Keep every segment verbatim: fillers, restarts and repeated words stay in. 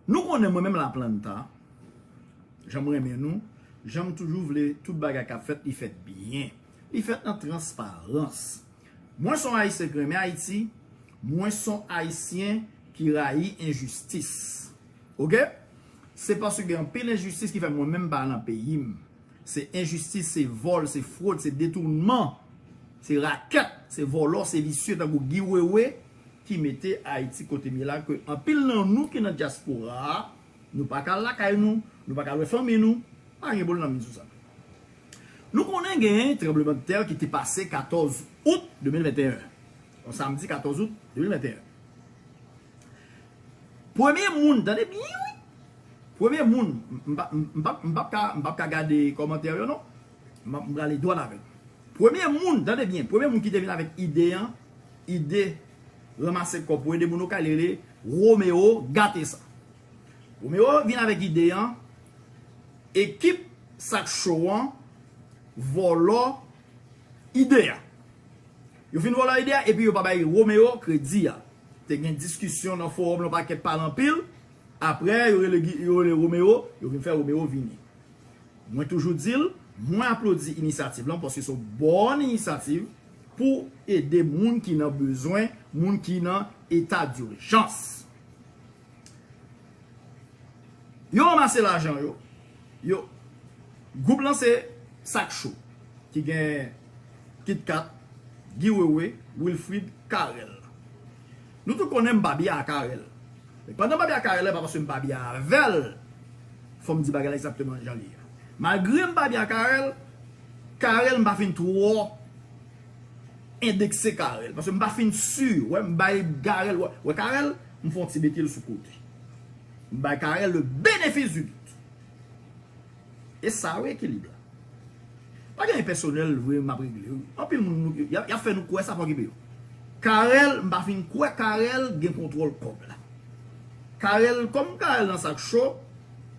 Nou konnen mwen menm Laplanta, jan m renmen nou, jan m toujou vle tout bagay k ap fèt, li fèt byen. Li fèt nan transparans. Mwen se yon Ayisyen ki renmen Ayiti, mwen se yon Ayisyen ki rayi enjistis. Oke? Se paske gen anpil enjistis ki fè mwen menm m pa nan peyi m. Se enjistis, se vòl, se fwod, se detounman, se rakèt, se vòlò, se visye tankou Guy Wewe ki mete Ayiti kote m ye la, ke anpil nan nou ki nan dyaspora a, nou pa ka al lakay nou, nou pa ka al wè fanmi nou, pa gen bòl nan min sou sa. Nou konnen gen tranblemanntè ki te pase katòz out de mil venteyen. Yon samdi katòz out de mil venteyen. Premye moun, tande byen wi. Premye moun, m pa, m pa, m p ap ka, m p ap ka gade kòmantè yo non. M ap, m prale dwat avè l. Premye moun, tande byen, premye moun ki te vin avèk ide an, ide ranmase kòb pou ede moun okay, li rele Romeo Gatesa. Romeo vin avèk ide an, ekip Sak Show an vòlò ide a. Yo fin vòlò ide a, epi yo pa bay Romeo kredi a. Te gen diskisyon nan fowòm lan, pakèt pale anpil. Apre, yo rele, yo rele Romeo, yo vin fè Romeo vini. Mwen toujou di l, mwen aplodi inisyativ lan, paske se yon bòn inisyativ pou ede moun ki nan bezwen, moun ki nan eta dijans. Yo ranmase lajan yo. Yo, gwoup lan se Sak Show, ki gen Kit Kat, Guy Wewe, Wilfrid, Carel. Nou tout konnen m pa byen ak Carel. Men pandan m pa byen ak Carel, e pa paske m pa byen avè l. Fò m di bagay la egzakteman jan li ye. Malgre m pa byen ak Carel, Carel m pa fin twò endekse Carel. Paske m pa fin si, wè, m bay Carel, wè, wè Carel, m fè yon ti mete l sou kote. M bay Carel le bénéfice du doute. E sa wi ekilib la. Pa gen pèsonèl vre m ap regle wi. Anpil moun nou, y ap, y ap fè nou kwè sa pa okipe yo. Carel, m pa fin kwè Carel gen kontwòl kòb la. Carel, kòm Carel nan Sak Show,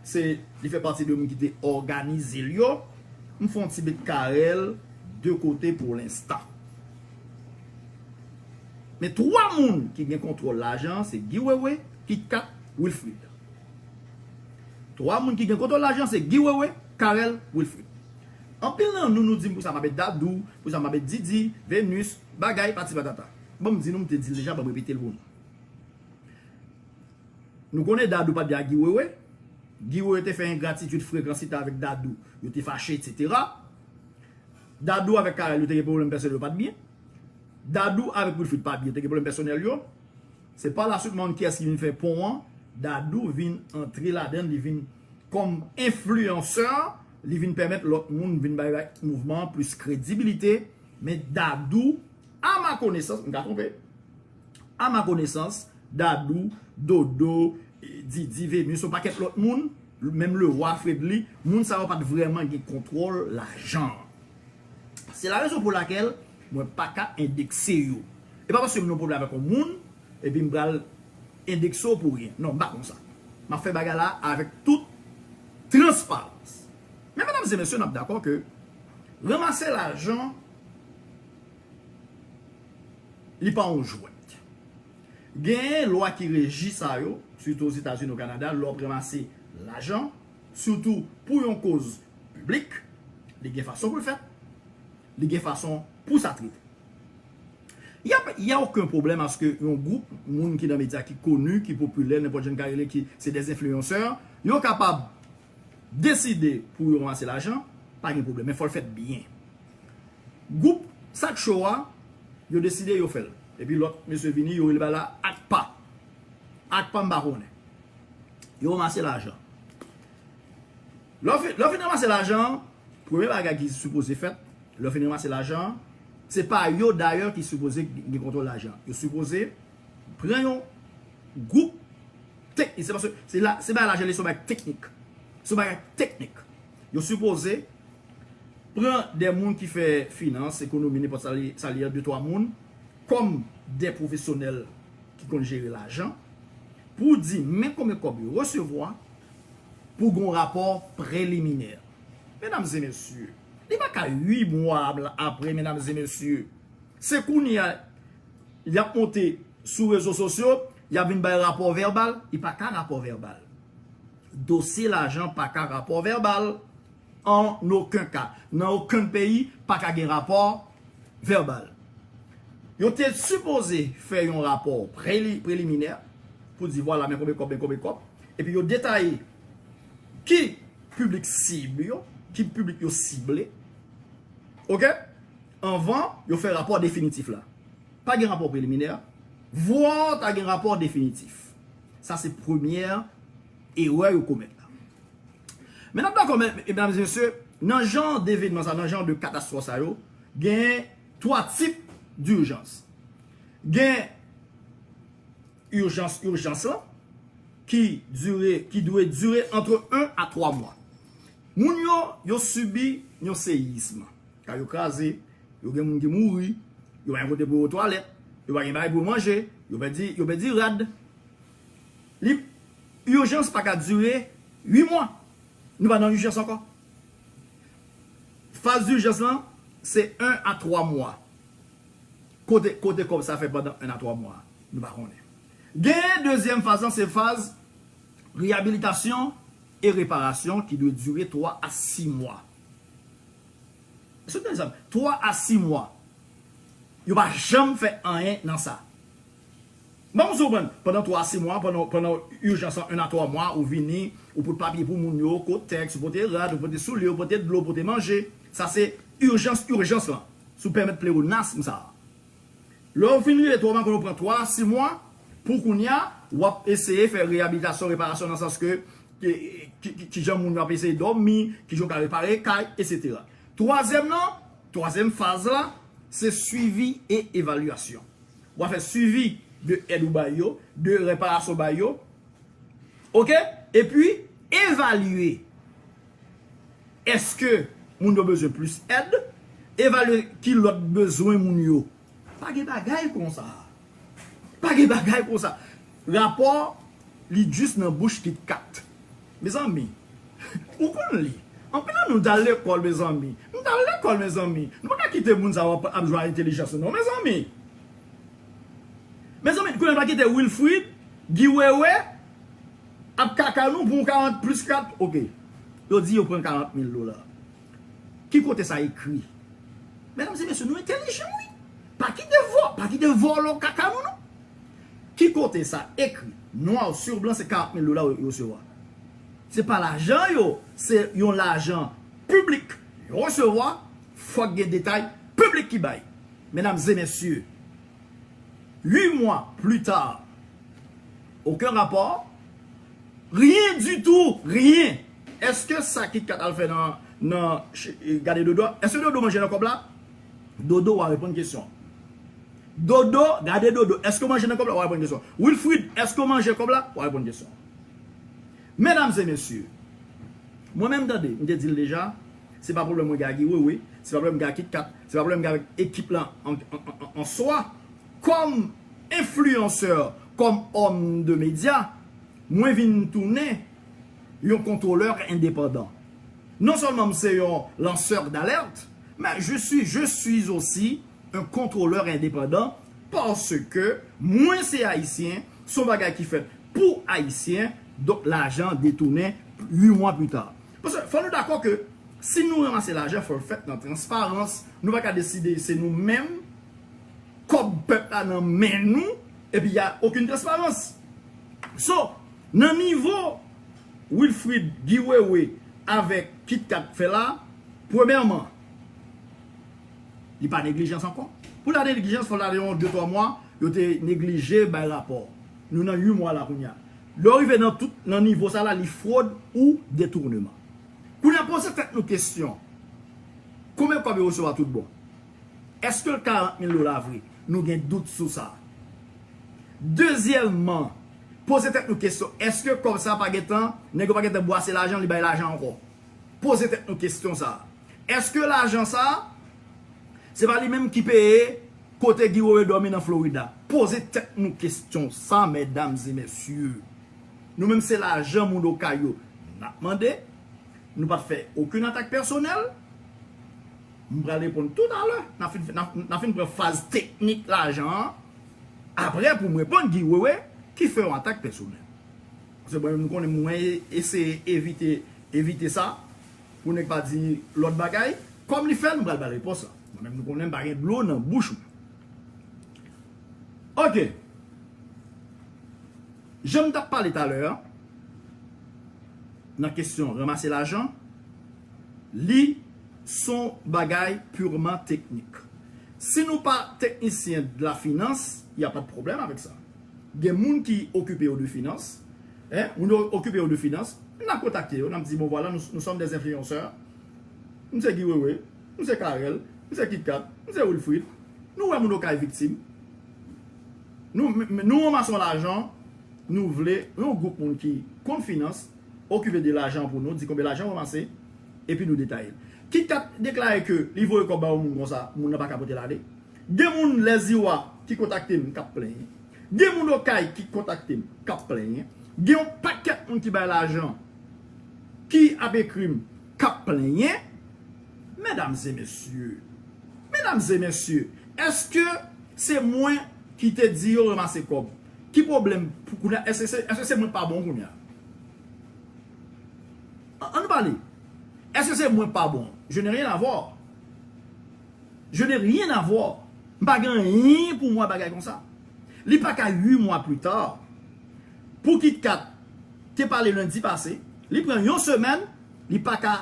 se, li fè pati de moun ki te òganize l yo, m fè yon ti met Carel de kote pou lenstan. Men twa moun ki gen kontwòl lajan an, se Guy Wewe, Kit Kat, Wilfrid. Twa moun ki gen kontwòl lajan se Guy Wewe, Carel, Wilfrid. Anpil nan nou, nou di m pou sa m ap met Dadou, pou sa m ap met Didi, Venus, bagay, pati patata. Bon, m di nou, m te di l deja, ban m repete l pou nou. Nou konnen Dadou pa t byen ak Guy Wewe. Guy Wewe te fè engratitid frekan sita avèk Dadou. Yo te fache, etsetera. Dadou avèk Carel, yo te gen pwoblèm pèsonèl, yo pa t byen. Dadou avèk Wilfrid pa byen, te gen pwoblèm pèsonèl yo. Se pa la suite, m pa konn kiyès ki vin fè pon an. Dadou vin antre ladan l, li vin kòm enfliyansè, li vin pèmèt lòt moun vin bay, bay mouvman an plis kredibilite. Men Dadou, a ma konesans, m ka twonpe, a ma konesans, Dadou, Dodo, Didi, Venus, yon pakèt lòt moun, menm Lewa, Fredly, moun sa yo pa t vrèman gen kontwòl lajan an. Se la rezon pou lakèl mwen pa ka endekse yo. E pa paske m gen yon pwoblèm avèk yon moun, epi m pral endekse w pou ryen. Non, m pa konsa. M ap fè bagay la avèk tout transparans. Men medam e mesye, n ap dakò ke ranmase lajan, li pa yon jwèt. Gen lwa ki reji sa yo, sitou Ozetazini, o Kanada, lè w ap ranmase lajan, sitou pou yon koz piblik, li gen fason pou l fèt, li gen fason pou sa trete. Y a, y a okenn pwoblèm aske yon gwoup moun ki nan medya, ki koni, ki popilè, nenpòt jan n ka rele, ki se des enfliyansè, yo kapab deside pou yo ranmase lajan, pa gen pwoblèm, men fò l fèt byen. Gwoup Sak Show a, yo deside yo fè l. Epi lòt mesye vini, yo rele bagay la ACPA. ACPA m pa konnen. Yo ranmase lajan. Lè w fin, lè w fin ranmase lajan an, premye bagay ki sipoze fèt, lè w fin ranmase lajan an, se pa yo dayè ki sipoze gen kontwòl lajan an. Yo sipoze pran yon gwoup teknik. Se paske se la, se bagay lajan li se yon bagay teknik. Se yon bagay teknik. Yo sipoze pran de moun ki fè finans, ekonomi, nenpòt sa li, sa li ye, de twa moun, kòm de pwofesyonèl ki konn jere lajan, pou di men konbyen kòb yo resevwa, pou gon rapò preliminè. Medam e mesye, li pa ka uit mwa apre, medam e mesye. Se kounye a, y ap monte sou rezo sosyo, y ap vin bay rapò vèbal, li pa ka rapò vèbal. Dosye lajan pa ka rapò vèbal. An okenn ka. Nan okenn peyi, pa ka gen rapò vèbal. Yo te sipoze fè yon rapò preli- preliminè pou di vwala men konbyen kòb, men konbyen kòb. Epi yo detaye ki piblik sib yo, ki piblik yo sible. Oke? Anvan yo fè rapò definitif la. Pa gen rapò preliminè. Vwa ta gen rapò definitif. Sa se premyè erè yo komèt la. Men n ap dakò, men, medam e mesye, nan jan devenman sa, nan jan de katastwòf sa yo, gen twa tip dijans. Gen ijans, ijans lan, ki dire, ki dwe dire antre en a twa mwa. Moun yo, yo sibi yon seyism. Kay yo kraze, yo gen moun ki mouri, yo pa gen kote pou yo twalèt, yo pa gen bagay pou yo manje, yo pèdi, yo pèdi rad. Li, ijans pa ka dire uit mwa. Nou pa nan ijans ankò. Faz dijans lan, se en a twa mwa. Kote, kote kòb sa fè pandan en a twa mwa? Nou pa konnen. Gen dezyèm faz lan, se faz reyabilitasyon e reparasyon ki dwe dire twa a sis mwa. Èske w tande sa? Twa a sis mwa. Yo pa janm fè anyen nan sa. Ban m konprann, pandan twa a sis mwa, pandan, pandan ijans lan en a twa mwa, ou vini, ou pote papye pou moun yo, kotèks, ou pote rad, ou pote soulye, ou pote dlo, ou pote manje. Sa se ijans, ijans lan. Si w pèmèt pleonasm sa a. Lè w fin rive twa mwa, kounye a w pran twa a sis mwa, pou kounye a, w ap eseye fè reyabilitasyon, reparasyon nan sans ke, ki, ki, ki, ki jan moun yo ap eseye dòmi, ki jan w ka repare kay, etsetera. Twazyèm nan, twazyèm faz la, se swivi e evalyasyon. W a fè swivi de èd ou bay yo, de reparasyon bay yo. Oke? Epi, evalye. Èske moun yo bezwen plis èd? Evalye ki lòt bezwen moun yo. Pa gen bagay konsa. Pa gen bagay konsa. Rapò, li jis nan bouch KitKat. Mezanmi, ou konn li. Anpil nan nou t al lekòl, mezanmi. Nou t al lekòl, mezanmi. Nou pa ka kite moun sa yo ap, ap jwe a entèlijans nou, non, mezanmi. Mezanmi, kounye a nou pa kite Wilfrid, Guy Wewe, ap kaka nou pou karant plis kat. Oke. Yo di yo pran karant mil dola. Ki kote sa ekri? Medam e mesye, nou entèlijan, wi. Pa kite vò, pa kite vòlò kaka nou, non. Ki kote sa ekri? Nwa sur blan, se karant mil dola yo resevwa. Se pa lajan yo, se yon lajan piblik yo resevwa, fòk gen detay piblik ki bay. Medam e mesye, uit mwa pli ta, okenn rapò, rien du tout, rien. Èske sa KitKat al fè nan, nan ch- gade Dodo a? Èske Dodo manje nan kòb la? Dodo, w a reponn kesyon. Dodo, gade Dodo, èske w manje nan kòb la? W a reponn kesyon. Wilfrid, èske w manje kòb la? W a reponn kesyon. Medam e mesye, mwen menm tande, m te di l deja, se pa pwoblèm mwen gen ak Guy Wewe, se pa pwoblèm mwen gen ak KitKat, se pa pwoblèm mwen gen avèk ekip lan an, an, an, an, an swa. Kòm enfliyansè, kòm òm de medya, mwen vin tounen yon kontwolè endepandan. Non sèlman m se yon lansè d'alerte, men je suis, je suis aussi un contrôleur indépendant, paske mwen se ayisyen, se yon bagay ki fèt pou ayisyen, donk lajan detounen uit mwa pli ta. Paske fò nou dakò ke si nou ranmase lajan, fò l fèt nan transparans. Nou pa ka deside se nou menm, kòb pèp la nan men nou, epi y a okenn transparans. So, nan nivo Wilfrid, Guy Wewe avèk KitKat fè la, premyèman, li pa neglijans ankò. Pou l ta neglijans, fò l ta gen yon de twa mwa, yo te neglije bay rapò. Nou nan uit mwa la kounye a. Lè w rive nan tout, nan nivo sa la, li fwod ou detouneman. Kounye a poze tèt nou kesyon. Konbyen kòb yo resevwa tout bon? Èske l karant mil dola vre? Nou gen dout sou sa. Dezyèmman, poze tèt nou kesyon, èske kòb sa pa gentan, nèg yo pa gentan bwase lajan, li bay lajan ankò? Poze tèt nou kesyon sa. Èske lajan sa, se pa li menm ki peye kote Guy Wewe dòmi nan Florid la? Poze tèt nou kesyon sa, medam e mesye. Nou menm se lajan moun Okay yo n ap mande. Nou p ap fè okenn atak pèsonèl. M pral reponn toutalè. N a fin, n a, n a fin pran faz teknik lajan an. Apre pou m reponn Guy Wewe ki fè yon atak pèsonèl. Paske mwen menm nou konnen mwen eseye evite, evite sa, pou nèg pa di lòt bagay. Kòm li fè l, m pral ba l repons la. Mwen menm nou konnen m pa gen dlo nan bouch mwen. Ok. Jan m t ap pale talè a, nan kesyon ranmase lajan, li son bagay purman teknik. Si nou pa teknisyen de la finans, y a pas de problème avec ça. Gen moun ki okipe yo de finans, hein, moun yo okipe yo de finans, n ap kontakte yo, n ap di, bon, vwala, nou, nou sòm dè enfliyansè, m se Guy Wewe, m se Carel, m se Kit Kat, m se Wilfrid. Nou wè moun yo kay viktim. Nou, m- m- nou ranmase yon lajan, nou vle yon gwoup moun ki konn finans, okipe de lajan pou nou, di konbyen lajan ranmase, epi nou detaye l. Kit Kat deklare ke li voye kòb ba yon moun konsa, moun nan pa ka pote l ale. Gen moun Lèziwa ki kontakte m k ap plenyen. Gen moun Okay ki kontakte m k ap plenyen. Gen yon pakèt moun ki bay lajan ki ap ekri m k ap plenyen. Medam e mesye, medam e mesye, èske se mwen ki te di yo ranmase kòb? Ki pwoblèm pou kounye a? Èske se, èske se mwen k pa bon kounye a? An, an nou pale. Èske se mwen k pa bon? Je n'ai rien à voir. Je n'ai rien à voir. M pa gen anyen pou mwen bagay konsa. Li pa ka uit mwa pli ta. Pou Kit Kat te pale lendi pase, li pran yon semèn, li pa ka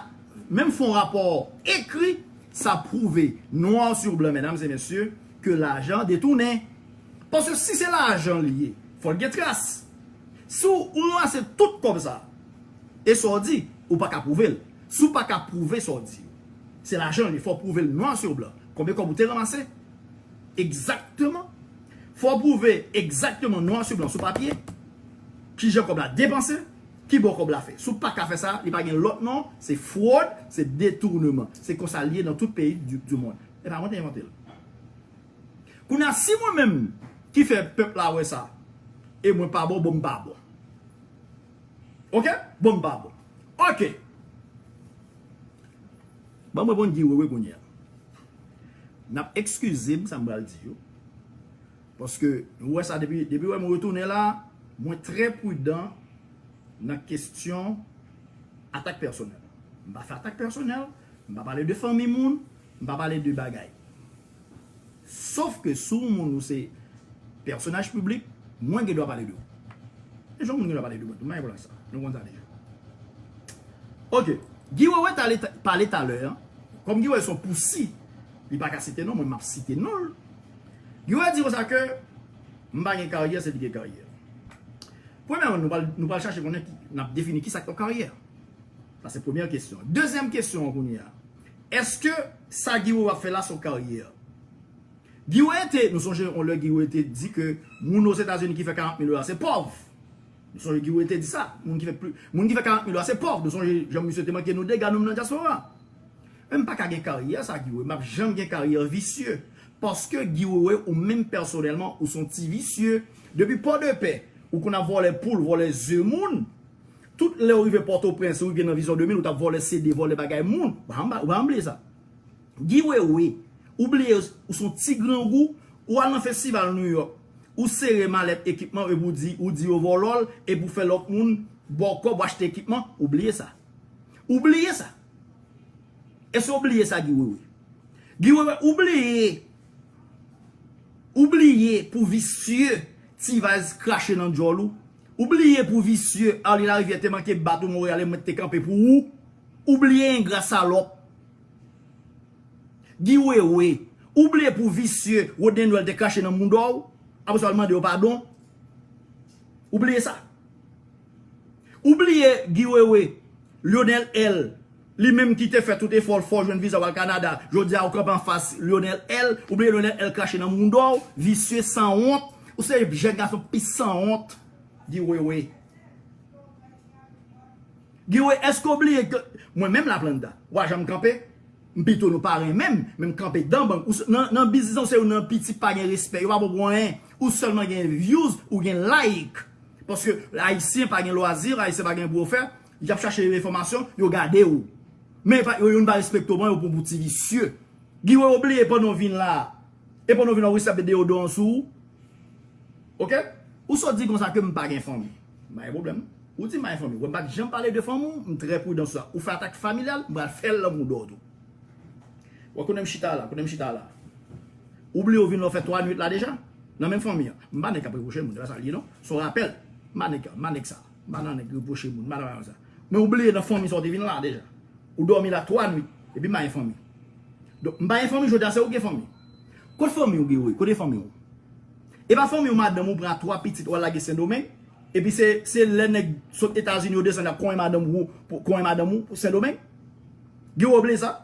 menm fè yon rapò ekri, sa pwouve, noir sur blanc, medam e mesye, ke lajan detounen. Paske si se lajan li ye, fò l gen tras. Si w, ou ranmase tout kòb sa, e sa w di, ou pa ka pwouve l. Si w pa ka pwouve sa w di yo, se lajan li, fò w pwouve l noir sur blanc. Konbyen kòb ou te ranmase? Egzakteman. Fò w pwouve egzakteman noir sur blanc sou papye kijan kòb la depanse, ki bò kòb la fè. Si w pa ka fè sa, li pa gen lòt non, se fwòd, se detouneman. Se konsa l ye nan tout peyi du, du monde. E pa mwen te envante l. Kounye a, si mwen menm ki fè pèp la wè sa, e mwen pa bon, bon, m pa bon. Ok? Bon, m pa bon. Ok. Ban m reponn Guy Wewe kounye a. N ap eskize m sa m pral di yo. Paske, ou wè sa, depi, depi wè m retounen la, mwen trè pridan nan kesyon atak pèsonèl. M pa fè atak pèsonèl, m pa pale de fanmi moun, m pa pale de bagay. Sof ke si w moun ou se pèsonaj piblik, mwen gen dwa pale de ou. E jan moun gen dwa pale de mwen tou, m pa gen pwoblèm sa. Nou konn sa deja. Ok. Guy Wewe t ale ta- pale talè a. Kòm Guy Wewe se yon pousi, li pa ka site non, mwen m ap site non l. Guy Wewe di konsa ke m pa gen karyè, se li gen karyè. Premyèman, nou pral, nou pral chache konnen ki, n ap defini ki sa k yon karyè. Sa se premyè kesyon. Dezyèm kesyon an kounye a. Èske sa Guy Wewe ap fè la se yon karyè? Guy Wewe te, nou sonje yon lè Guy Wewe te di ke moun Ozetazini ki fè karant mil dola se pòv. Nou sonje Guy Wewe te di sa. Moun ki fè pli, moun ki fè karant mil dola se pòv. Nou sonje jan misye te manke nou dega nou menm nan dyaspora. Men m pa ka gen karyè sa Guy Wewe. M ap janm gen karyè visye. Paske Guy Wewe ou menm pèsonèlman ou se yon ti visye. Depi Pòdepè, ou konn ap vòlè poul, vòlè ze moun. Tout lè ou rive Pòtoprens, ou rive nan Vizyon de mil, ou t ap vòlè C D, vòlè bagay moun. Ou pa janm, ou pa janm bliye sa. Guy Wewe, ou bliye ou se yon ti grangou, ou al nan festival New York, ou sere malèt ekipman epi ou di, ou di yo vòlò l, epi ou fè lòt moun ba w kòb ou achte ekipman, ou bliye sa. Ou bliye sa. Èske ou bliye sa, Guy Wewe? Guy Wewe, ou bliye. Ou bliye pou visye T-Vice krache nan djòl ou. Ou bliye pou visye Arly Larivière te manke bat ou Montréal e mwen te kanpe pou ou. Ou bliye engra salòp. Guy Wewe, ou bliye pou visye Rodney Noël te krache nan mouda w, apre sa w al mande yo padon. Ou bliye sa. Ou bliye Guy Wewe, Lionel L, li menm ki te fè tout efò l fè w jwenn viza w al Kanada, jodi a ou kanpe anfas Lionel L, ou bliye Lionel L krache nan mouda w, visye sanwont, ou se jèn gason pi sanwont, Guy Wewe. Guy Wewe, èske w bliye ke mwen menm Laplanta, w a janm kanpe? M pito nou pa renmen m, men m kanpe dan bank. Ou s- nan, nan biznis ou se youn nan piti pa gen respè, yo pa ba w anyen. Ou sèlman gen views, ou gen like. Paske Ayisyen pa gen lwazi, Ayisyen pa gen pou yo fè, y ap chache enfòmasyon, yo gade w. Men pa, yo, youn pa respekte w, yo pran w pou ti visye. Guy Wewe, ou bliye pandan w vin la, e pandan w vin la, ou resèvwa deyodoran sou ou. Ok? Ou sot di konsa ke m pa gen fanmi. M pa gen pwoblèm. Ou di m pa gen fanmi. Wè, m pa t janm pale de fanmi w, m trè pridan sou sa. Ou fè atak familyal, m pral fè l nan mouda w tou. Wè, kounye a m chita la, kounye a m chita la. Ou bliye ou vin la, ou fè twa nwit la deja? Nan menm fanmi an. M pa nèg k ap repwoche moun, se pa sa l ye non. Se yon rapèl. M pa nèg, m pa nèg sa. M pa nan nèg repwoche moun, m pa nan bagay sa. Men ou bliye nan fanmi sa ou te vin la deja. Ou dòmi la twa nwit, epi m pa gen fanmi. Donk, m pa gen fanmi, jodi a se ou gen fanmi. Kot fanmi w, Guy Wewe? Kote fanmi w? E pa fanmi w, madanm ou pran twa pitit, w al lage Sendomeng? Epi se, se lè nèg sot Etazini yo desann, y ap konyen madanm ou, pou, konyen madanm ou pou Sendomeng? Guy Wewe bliye sa?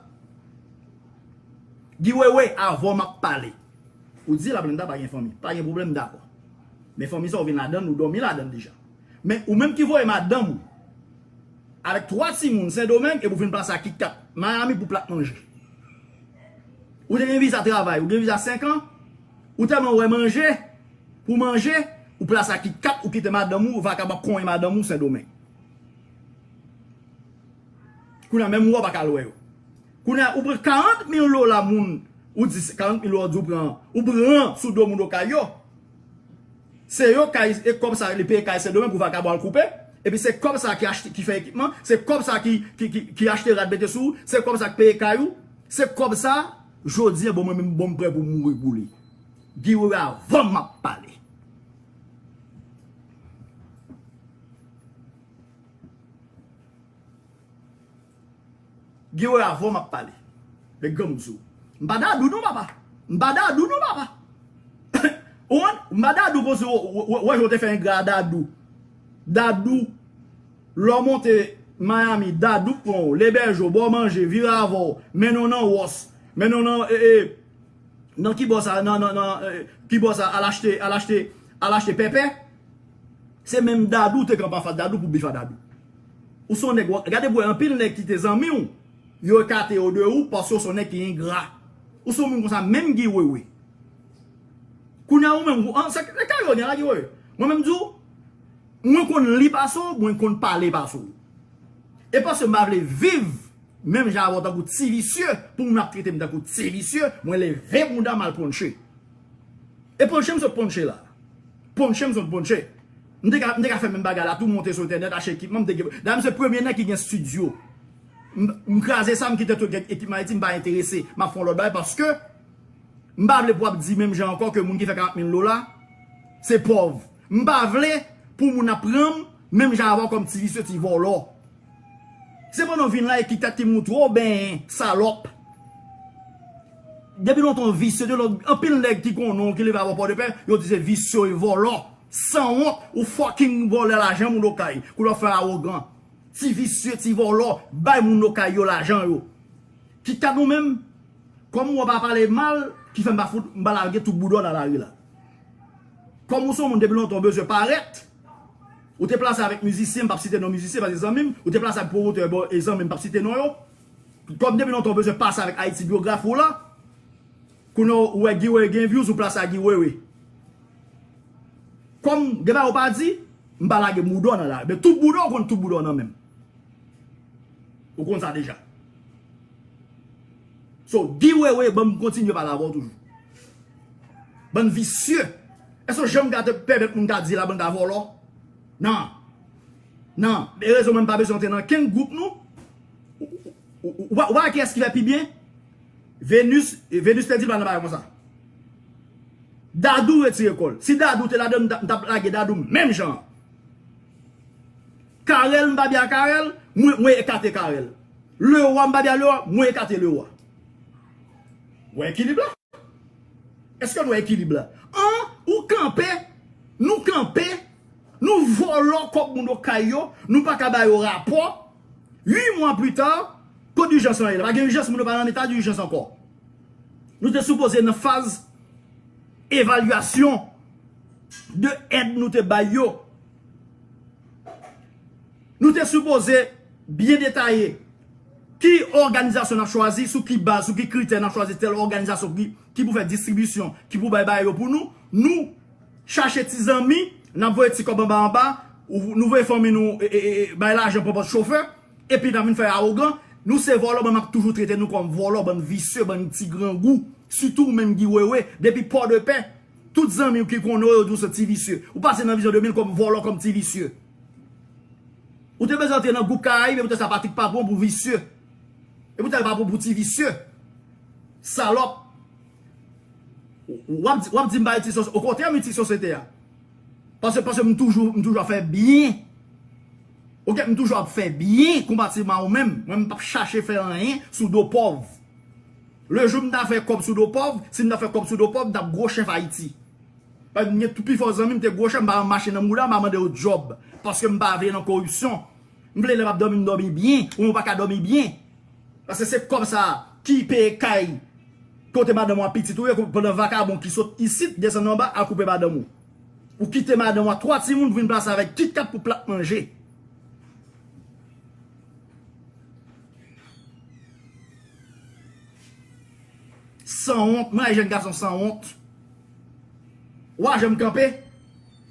Guy Wewe, avan m ap pale. Ou di Laplanta pa gen fanmi. Pa gen pwoblèm, m dakò. Men fanmi sa ou vin ladann, ou dòmi ladann deja. Men ou menm ki voye madanm ou avèk twa timoun Sendomeng epi ou vin plase a KitKat Miami pou plat manje. Ou te gen viza travay, ou gen viza senk an, ou tèlman wè manje, pou manje, ou plase a KitKat, ou kite madanm ou, vakabon ap konyen madanm ou Sendomeng. Kounye a menm ou pa ka al wè yo. Kounye a ou pran karant mil dola moun, ou di karant mil dola ou di ou pran, ou pran sou do moun Okay yo. Se yo kay, e kòb sa li peye kay Sendomeng pou vakabon al koupe. Epi se kòb sa ki achte, ki fè ekipman, se kòb sa ki, ki, ki, ki achte rad mete sou, se kòb sa ki peye kay ou, se kòb sa, jodi a bon mwen menm bon m prè pou mouri pou li. Guy Wewe avan m ap pale. Guy Wewe avan m ap pale. Nèg granmoun sou. M pa Dadou non papa. M pa Dadou non papa. Ou konn? M pa Dadou konsi w, w, w, wè jan w te fè engra a Dadou. Dadou, lè w monte Miami, Dadou pran w, l ebèje w, ba w manje, vire avè w, mennen w nan wòs, mennen w nan, e, e, nan kibò sa, nan, nan, nan, e, kibò sa, al achte, al achte, al achte pèpè. Se menm Dadou te kanpe anfas Dadou pou bif a Dadou. Ou se yon nèg, w, gade pou wè anpil nèg ki te zanmi w, yo ekate yo de ou paske w se yon nèg ki engra. Ou se yon moun konsa menm Guy Wewe. Kounye a ou menm, ou, an, se, se kay ou gen la Guy Wewe. Mwen menm di w, mwen konn li pase w, mwen konn pale pase w. E paske m pa vle viv menm jan avè w tankou ti visye, pou moun ap trete m tankou ti visye, mwen leve mouda m al ponche. E ponche m sot ponche la. Ponche m sot ponche. M te ka, m te ka fè menm bagay la tou, monte sou entènèt, achte ekipman, m te gen, dayè m se premye nèg ki gen estidyo. M, m kraze sa, m kite tout ekipman Ayiti, m pa enterese. M ap fè yon lòt bagay paske m pa vle pou ap di menm jan ankò ke moun ki fè karant mil dola, se pòv. M pa vle pou moun ap pran m menm jan avè w kòm ti visye, ti vòlò. Se pandan w vin la e ki tèt ki moutre w benyen, salòp. Depi lontan w visye, de lòt, anpil nèg ki konnen w, ki leve avè w Pòdepè, yo di se visye, vòlò, sanwont, ou fucking vòlè lajan moun Okay, kounye a w fè awogan. Ti visye, ti vòlò, bay moun Okay yo lajan yo. Kit Kat ou menm, kòm ou pa pale mal, ki fè m pa fout, m pa lage tout bouda w nan lari la. Kòm ou se yon moun depi lontan ou bezwen parèt, ou te plase avèk mizisyen, m p ap site non mizisyen, paske zanmi m, ou te plase avèk pwomotè, bon, e zanmi m, m p ap site non yo. Kòm depi lontan ou bezwen pase avèk Ayiti byografi w la, kounye a ou wè Guy Wewe gen views, ou plase a Guy Wewe. Kòm gen bagay ou pa di, m pa lage bouda w nan lari. Men tout bouda w, ou konn tout bouda w nan men m. Ou konn sa deja. So, Guy Wewe, ban m kontinye pale avè w toujou. Bann visye. Èske w janm ka te pèmèt moun ka di la bann ka vòlò? Non. Non. E rezon mwen m pa bezwen antre nan kenn gwoup nou. Ou, ou, ou, ou, ou pa wè kiyès ki fè pi byen? Venus, Venus te di l pa nan bagay konsa. Dadou retire kò l. Si Dadou te ladan, m t ap, m t ap lage Dadou menm jan an. Carel, m pa byen a Carel, mwen, mwen ekate Carel. Lewa, m pa byen a Lewa, mwen ekate Lewa. Wè ekilib la? Èske nou wè ekilib la? An, ou kanpe, nou kanpe, nou vòlò kòb moun Okay yo, nou pa ka ba yo rapò. Uit mwa pita, kot ijans lan ye la? Pa gen ijans, moun yo pa nan eta di ijans ankò. Nou te sipoze nan faz evalyasyon de èd nou te bay yo. Nou te sipoze byen detaye ki òganizasyon n ap chwazi, sou ki baz, sou ki kritè n ap chwazi tèl òganizasyon ki, ki pou fè distribisyon, ki pou bay bagay yo pou nou. Nou chache ti zanmi, n ap voye ti kòb anba anba, ou, nou voye fanmi nou, e, e, e, e, bay lajan pran pòt chofè, epi n ap vin fè awogan. Nou se vòlò, ban m ap toujou trete nou kòm vòlò, bann visye, bann ti grangou. Sitou ou menm Guy Wewe, depi Pòdepè, tout zanmi w ki konnen w, yo di w se ti visye. Ou pase nan Vizyon de mil kòm vòlò, kòm ti visye. Ou te bezwen antre nan gwoup Karayib, e poutèt sa Patrick pa pran w pou visye. E poutèt sa pa pran w pou ti visye. Salòp. W ap di, w ap di m pa etiksyon, okontrè m etiksyon se te a. Paske, paske m toujou, m toujou ap fè byen. Oke, m toujou ap fè byen konpatilman ou menm. Mwen, m p ap chache fè anyen sou do pòv. Le jou m ta fè kòb sou do pòv, si m ta fè kòb sou do pòv, m t ap gwo chèf Ayiti. Paske m gen tou pifò zanmi m te gwo chèf, m pa mache nan mouda, m pa mande yo djòb. Paske m pa vle nan koripsyon. M vle lè m ap dòmi, m dòmi byen, ou mwen pa ka dòmi byen. Paske se kòb sa a ki peye kay kote madanm ou ak pitit ou ye, pandan vakabon ki sot isit, desann anba, al koupe madanm ou. Ou kite madanm ou ak twa timoun pou vin plase avèk KitKat pou plat manje. Sanwont, mwen jèn gason sanwont. Wa jan m kanpe.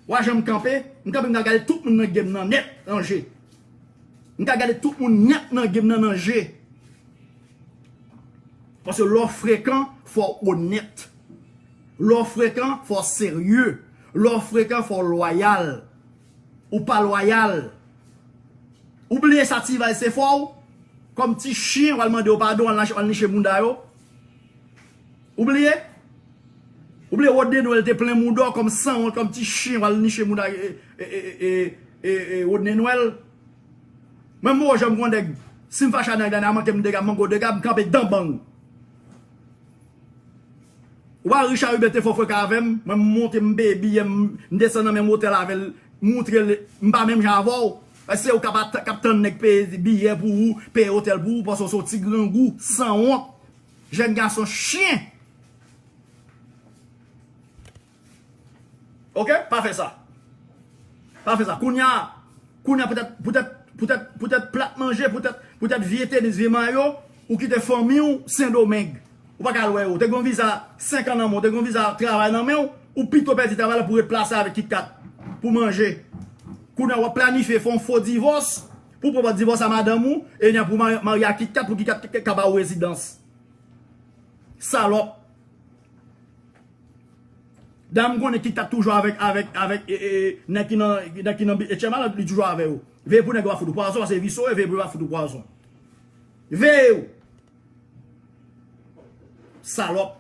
Wa jan m kanpe. M kanpe, m ka gade tout moun nan gen m nan nèt nan je. M ka gade tout moun nèt nan gen m nan nan je. Paske lè w frekan, fò w onèt. Lè w frekan, fò w serye. Lè w frekan, fò w lwayal. Ou pa lwayal. Ou bliye sa Ti Vay se fò w? Kòm ti chen, w al mande yo padon, w al nache, w al niche mouda yo. Ou bliye? Ou bliye Rodney Noël te plen mouda w kòm sanwont, kòm ti chen, w al niche mouda e, e, e, e, e, e, e Rodney Noël? Mwen, m poko janm gon nèg, si m fache a nèg la, nan manke m dega, m manke w dega, m kanpe dan bang. Wa Richard Hubert te fò freka avè m, mwen m monte, m peye biyè, m, m desann nan menm otèl avè l, m moutre l, m pa menm jan avè w. Paske se ou k ap at-, k ap tann nèg peye biyè pou ou, peye otèl pou ou, paske w se yon ti grangou, sanwont, jèn gason chen. Oke? Pa fè sa. Pa fè sa. Kounye a, kounye a poutèt, poutèt, poutèt, poutèt plat manje, poutèt, poutèt vye tenis, vye mayo, ou kite fanmi w Sendomeng. Ou pa ka al wè yo. Ou te gen yon viza senk an nan men w, ou te gen yon viza travay nan men w, ou pito pèdi travay la pou ret plase avèk KitKat, pou manje. Kounye a w ap planifye fè yon fo divòs, pou pran divòs a madanm ou, e nya pou ma-, marye ak KitKat, pou KitKat ka ba ou rezidans. Salòp. Dam konnen KitKat toujou avèk, avèk, avèk, e, e, e, nèg ki nan, nèg ki nan H M A la, li toujou avè yo. Veye pou nèg yo pa fout ou pwazon, paske visye yo ye, veye pou yo pa fout ou pwazon. Veye yo. Salòp.